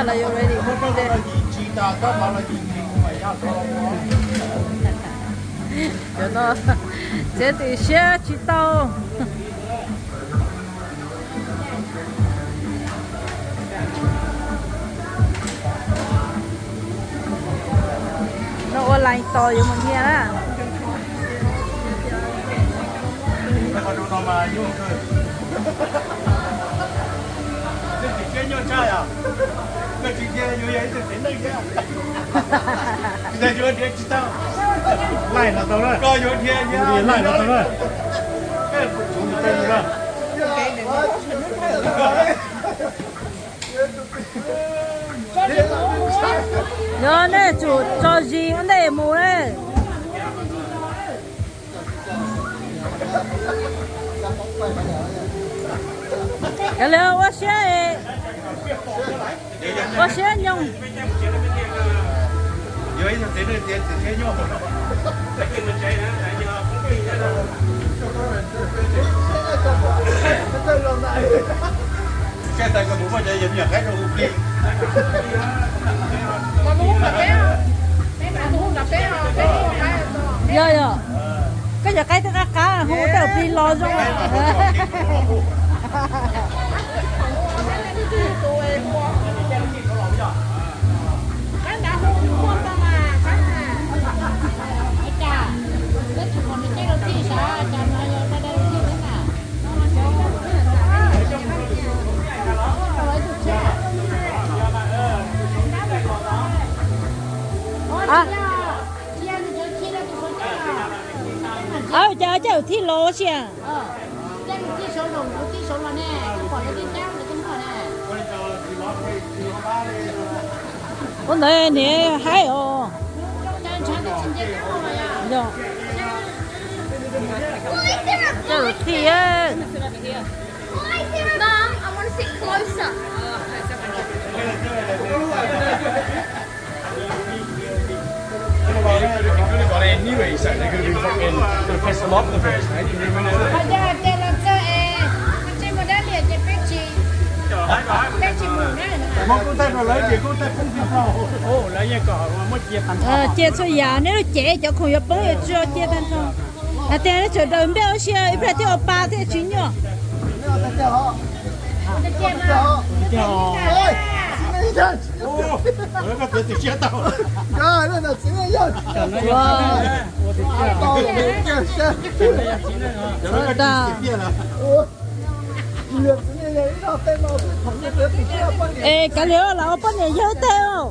Cov no txiav txim siab tsis tau. No ua line tos yuav mus dhia na. Laij los tau na. Laij los tau na. Yog nej tsum tso zis ua ntej mus na. Kav liam ua siab, ua siab nyoog. Yog yog, koj cov qaib twb qab qab hu tej plig los zoo. Ab, cas coj tus thij los ua si. Ua ntawd niam haib os. Yog, coj tus thij. Cia txhua yam, nej lub cev cov khoom yuav poob yuav tsuag cia tag nrho. Hais tias nej tsum daws nplej ua si, ib pliag thiaj ua pa thiaj tsis nyuaj. Es kav liam lam ua poj niam yawg teg os.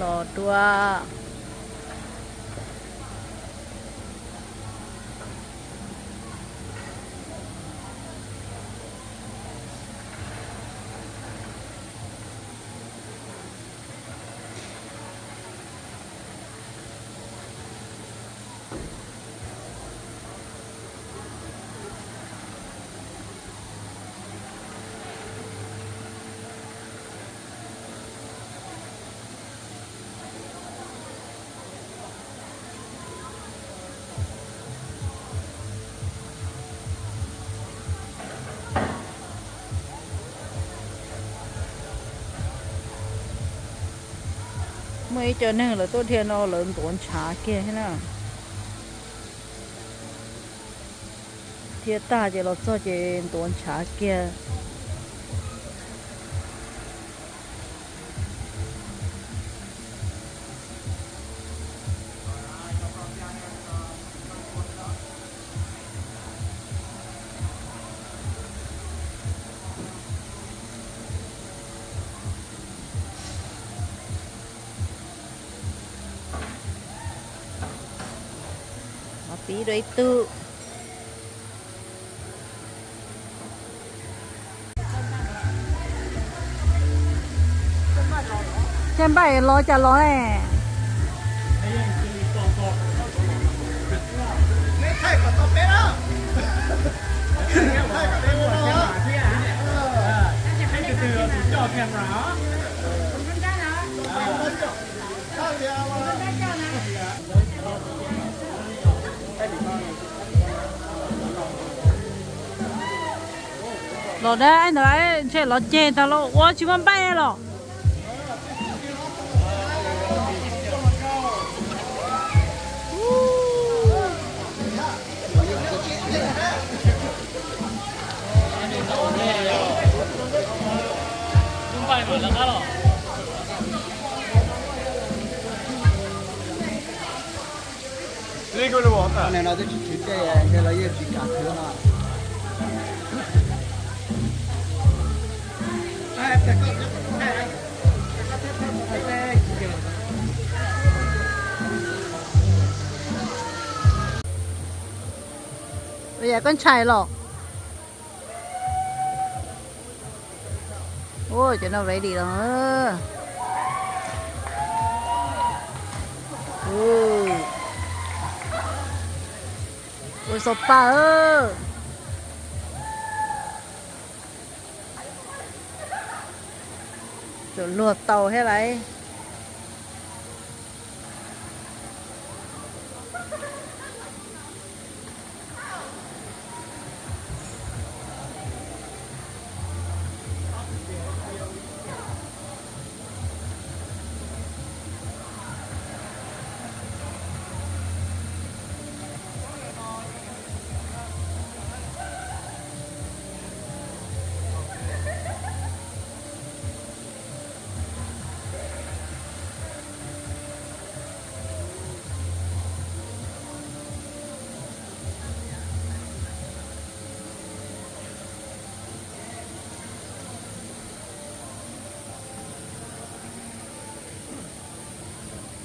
Los dua. Muaj ib co neeg lawv tuaj dhia no lawv ntuav ntshav kiag thiab na. Dhia tag ces los txog ces ntuav ntshav kiag. Piv rau ib tug. Caj npaj los cas los ne? Los dab ntawd ntshe los ceg tag los ua tsis muaj npaij los. Li ko los, no twb tsis tswv tej, los yeej tsis kam khwv no. Ua yam koj ntshai los? Ua cov no ready los. Ua xov pa. Tsuas luag tau thiab lauj.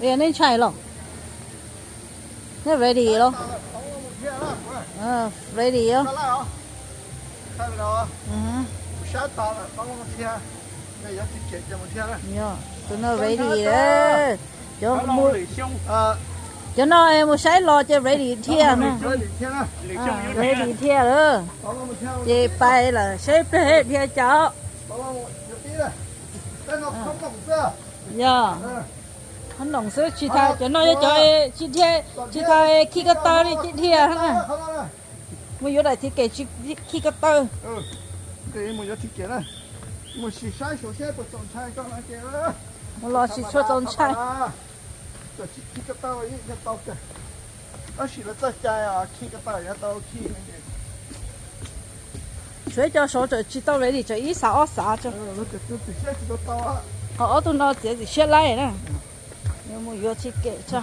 Yog nej ntshai los? Nej ready los? Ready os. Tus no ready lawm. Cov no mus saib los ces ready thiab. Ready thiab lawm. Ces pais lawm, saib plag dhia cas. Yog, qhob noom xwb tsis tau, cov no yog cov tsis dhia, tsis tau khi ko taw li tsis dhia na. Mus yuav daim thiv kem khi ko taw. Mus los tsis tshua txaus ntshai. Tshuav ib co saud tseem tsis tau ready, tsawg ib xav ob xav tso. Ho ob tug no txiav txim siab laij na. Yuav mus yuav tsis kem tso.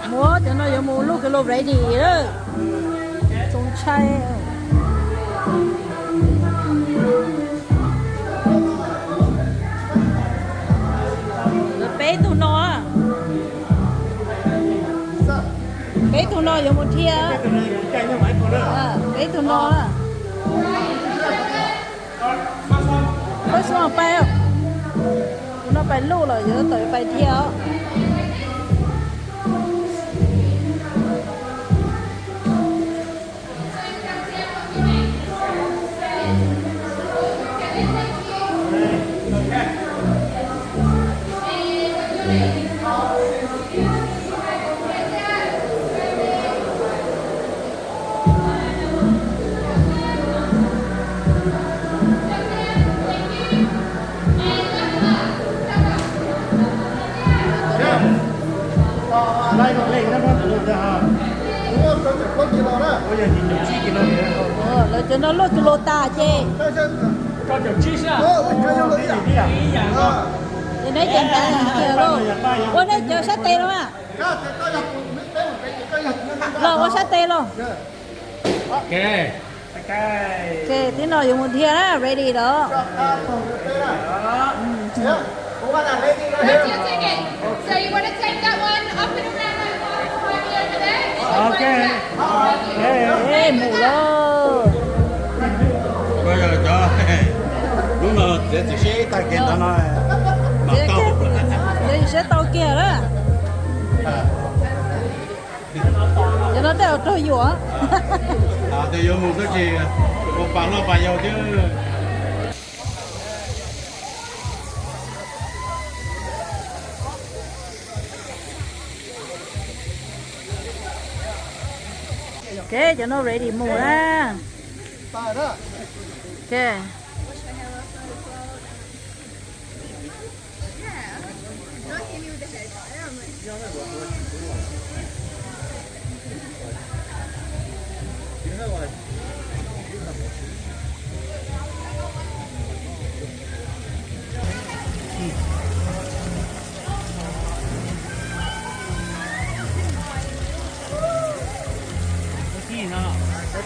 Muab cov no yuav mus luj kis lus ready lawm. Txaus ntshai. Lawv peb tug no, peb tug no yuav mus dhia. Peb tug no, peb xub pais, tus no pais luj lawm, yuav tawm pais dhia os. Lawv cov no luaj tus los tas ces, ces neb cov ntawd, ua nej cov sab tes no mas. Los ua sab tes los. Ok. Ok, tib no yuav mus dhia na, ready los. That's your ticket. So you want to take that one up and around that car slightly over there? Ok. Mus lauj. Koj yog cov lub no txiav txim siab ib tag kiag ntawd no, mam tau. Txiav txim siab tau kiag lawm. Cov no tej zaum raug yuam. Tes yuav mus tab sis ua pas loj pas yau xwb. Ok, cov no ready mus na. Ok.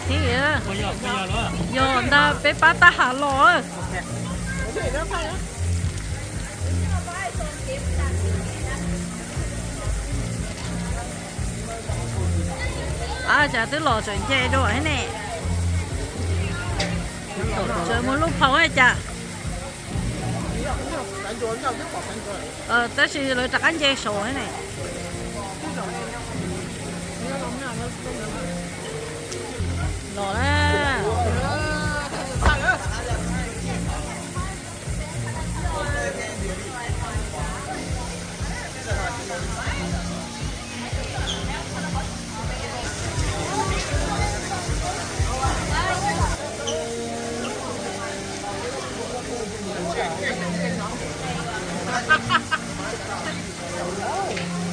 Thib, yog ntag peb pab tab ham los. Ab, cas twb los tseem nce dua thiab ne. Tseem muaj lub phau cas. Tab sis lawv rov qab nce saud thiab ne. Los na.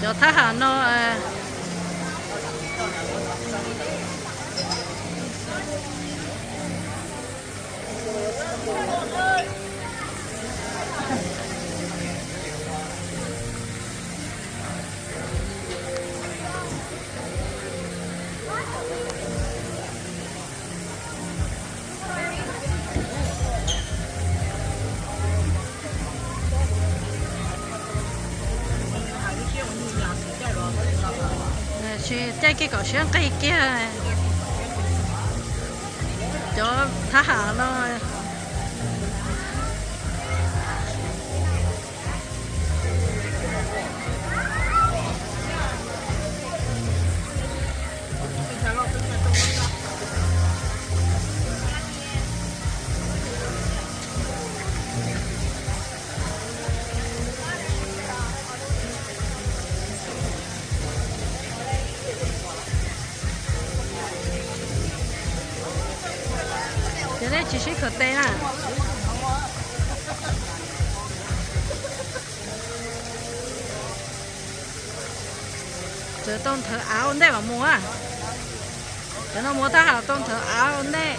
Cov thab ham no. Tsis caij kiag kom siab nqig kiag. Cov thab ham no. Ces nej tsis sib khuam tes na. Txawm tau nthawv av ua ntej mam mus a. Cov no mus thab ham tau nthawv av ua ntej.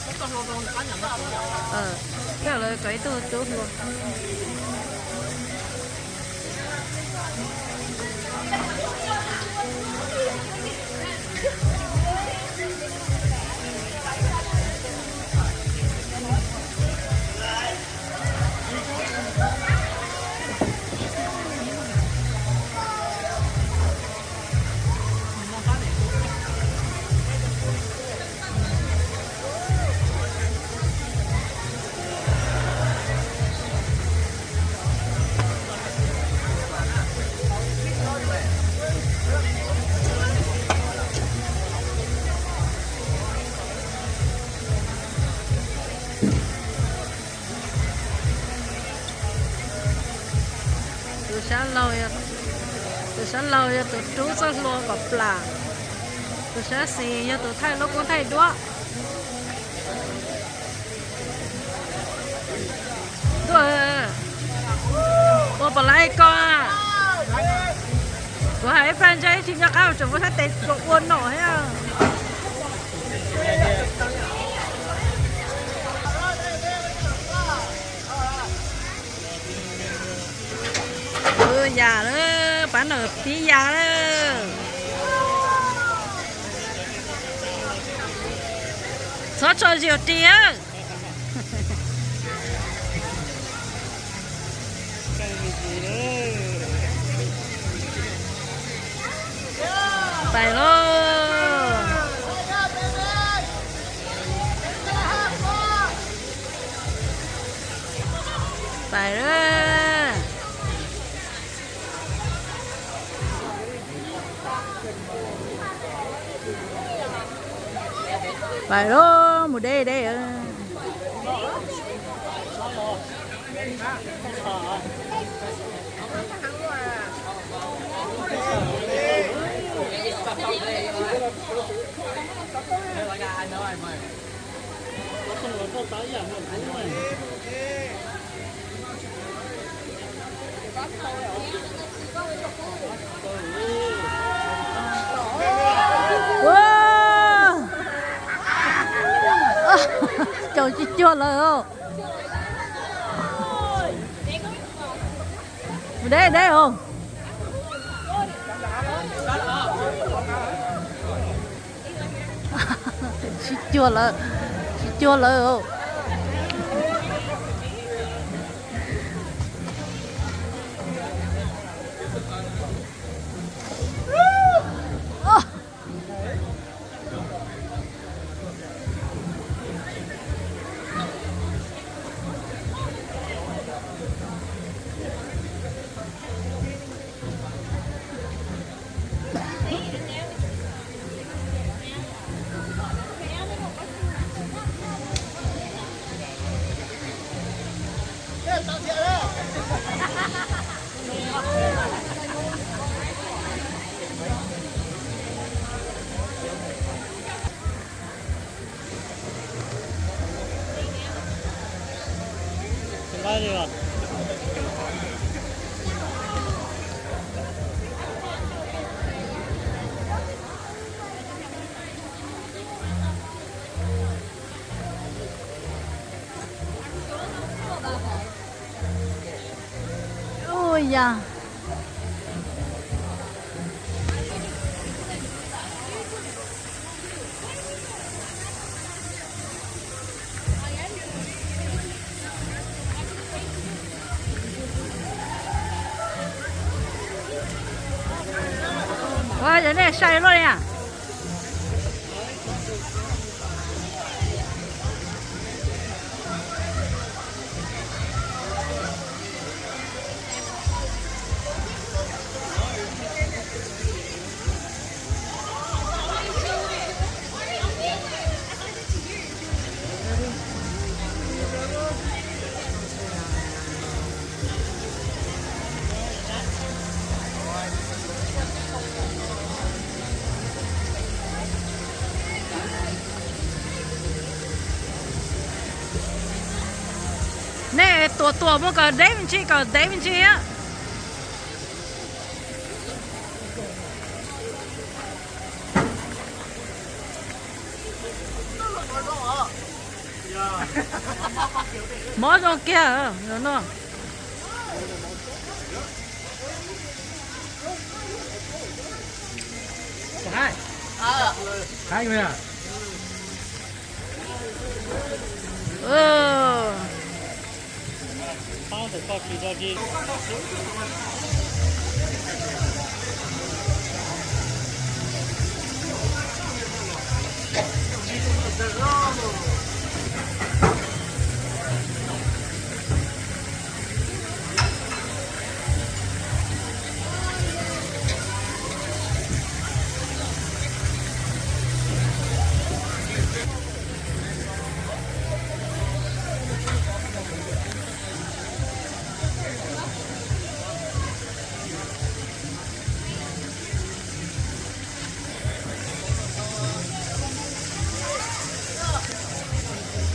Tej zaum lawv kom ib tug tub hluas. Tus sab laug, tus sab laug yog tus rub txoj hlua kom plam. Tus sab xis yog tus thaij lub koob thaij duab. Tuaj, ua pom laiv ko. Kuv hais ib pliag ntshe tsis nco qab tseem muab sab tes tsuas ua nom thiab. Yas lawm, pab nram pib yas lawm. Txhob tso zis ris. Pais lauj. Pais lauj. Pais lauj, mus deb deb. Ua, caum tsis cuag lawm. Deb deb os. Tsis cuag lawm, tsis cuag lawm. Ua yas. Ua yog nej sai luaj li a. Nej tuav tuav mus kom deb me ntsis, kom deb me ntsis. Mob zoo kiag no.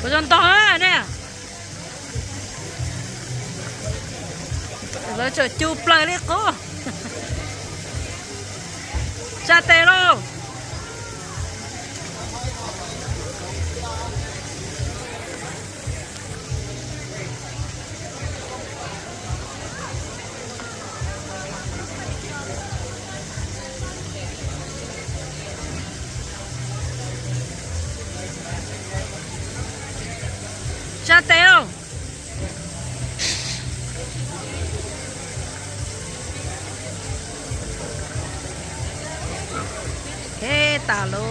Kuv zoo ntog ne. Lawv tseem cu plaws li qub. Tsa tes lauj. Tsa tes os. Qheb tas lawm.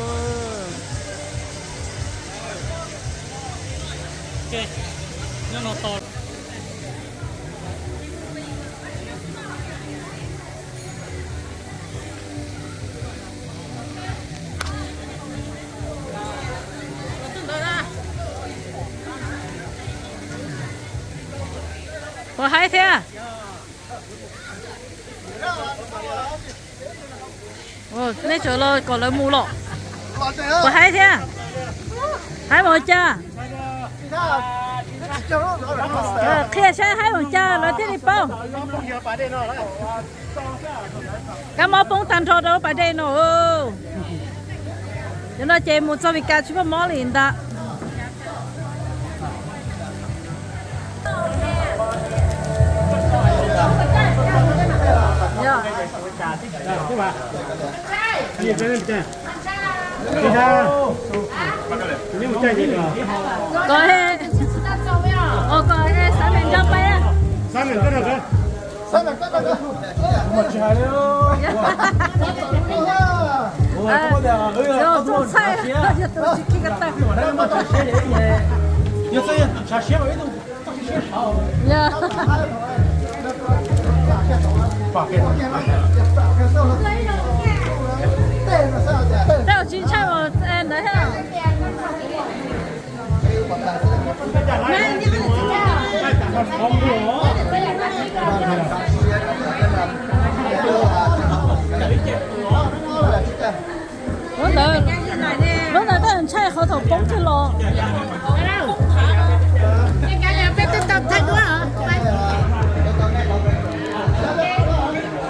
Puas haib thiab? Nej tsam los kom lawv mus los. Puas haib thiab? Haib mus cas? Qhia saib haib mus cas lawv thiaj li paub. Kab mob poob tag nrho rau pas dej no. Cov no ces mus txog Mes Kas tsis muaj mob li ntag. Koj, koj xav meem nrog peb. Txaij, yog tus tsis khi ko taw. Tej tsis ntshai ntawd thiab. Lub ntawd, lub ntawd tej ntshai qhov thaum poob twg los.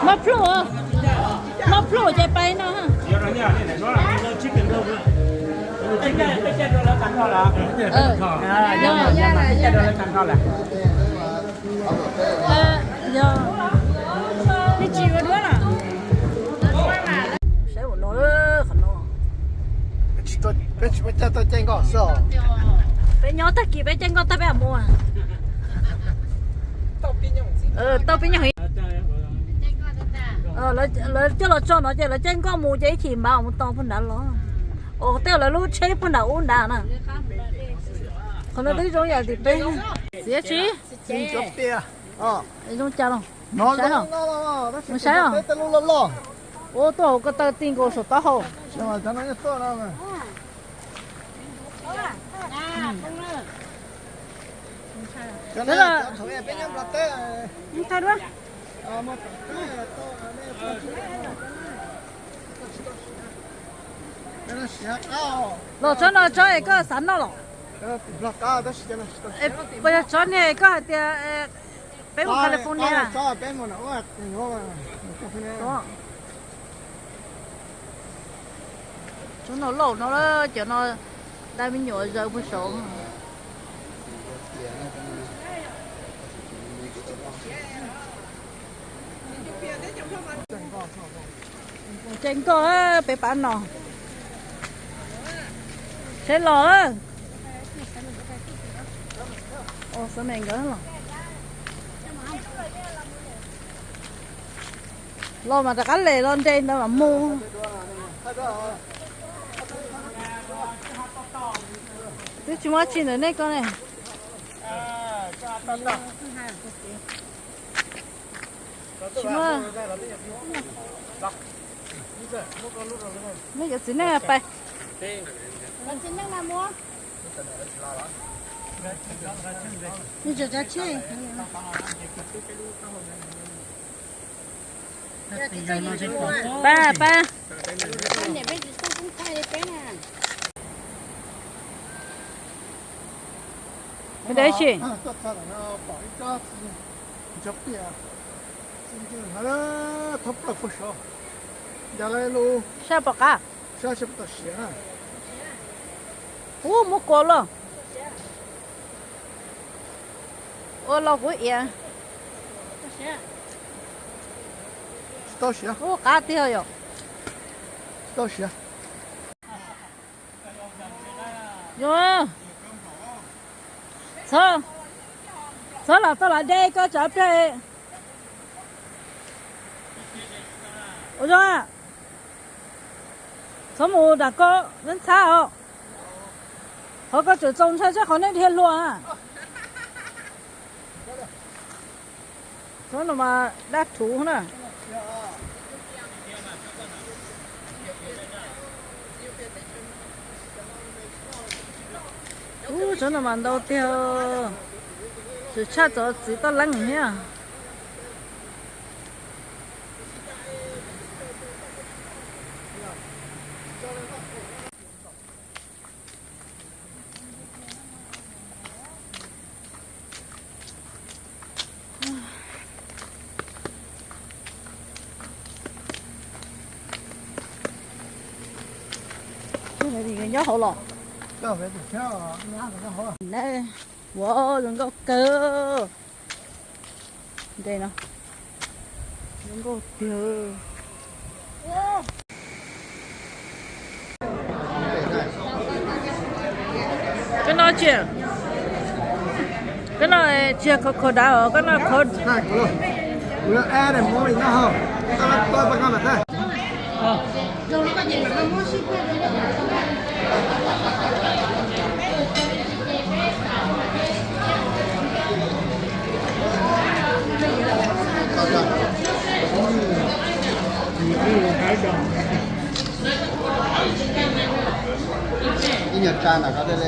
Mob plhu, mob plhu ces pais no. Saib ua no, qhov no. Peb tsis muaj caij tau caij nkoj xwb. Peb nyob tag kis peb caij nkoj tag peb mus. Tau pib nyoog. Lawv coj los tso no ces lawv caij nkoj mus ces ib chim npaj mus tau puag nrad los. Os, tej lawv lub tsheb puag nram ub nrad na. Qhov no twb zoo yam tim peb. Txiav tsis. Zoo cas los? Mus saib os. Ua tuaj hauv ko taw ti nkaus saum taub hau. Los tsob no tsob es koj xav noj los? Puas yog tsob niag koj hais tias peb mus California? Tsob no lauj no, cov no dai me nyuam zaws puag saud. Caij nkoj peb pab no. Seb los. Xav me nkawd los. Los mas rov qab les los nres ntawd mas mus. Twb tsis muaj tsi ntawm nej ko ne. Tsis muaj. Nej cov txiv neej pais. Pab, pab. Dab tsi? Sab pom qab. Ub, muab kua luaj. Ua los kuv iav. Ub, qab tiag yom. Yog. Txhob, txhob los tau los de koj tsav peg. Ua zoo, txhob mus dam koj neb ntxhab os. Qhov koj tseem txaus ntshai saib qhov neb dhia hlua. Txhob no mas dab rhuv na. Ub, txhob no mas ntau tiag, tseem tshaj txog txiv toj leeb thiab. Nyob hauv los. Ua zoo nkauj kawg. Ntej no zoo nkauj tiag. Koj noj tsi? Koj noj tsis yog khov kho dav os, koj noj khov. Ib nyuag tsa ntawm ko le le.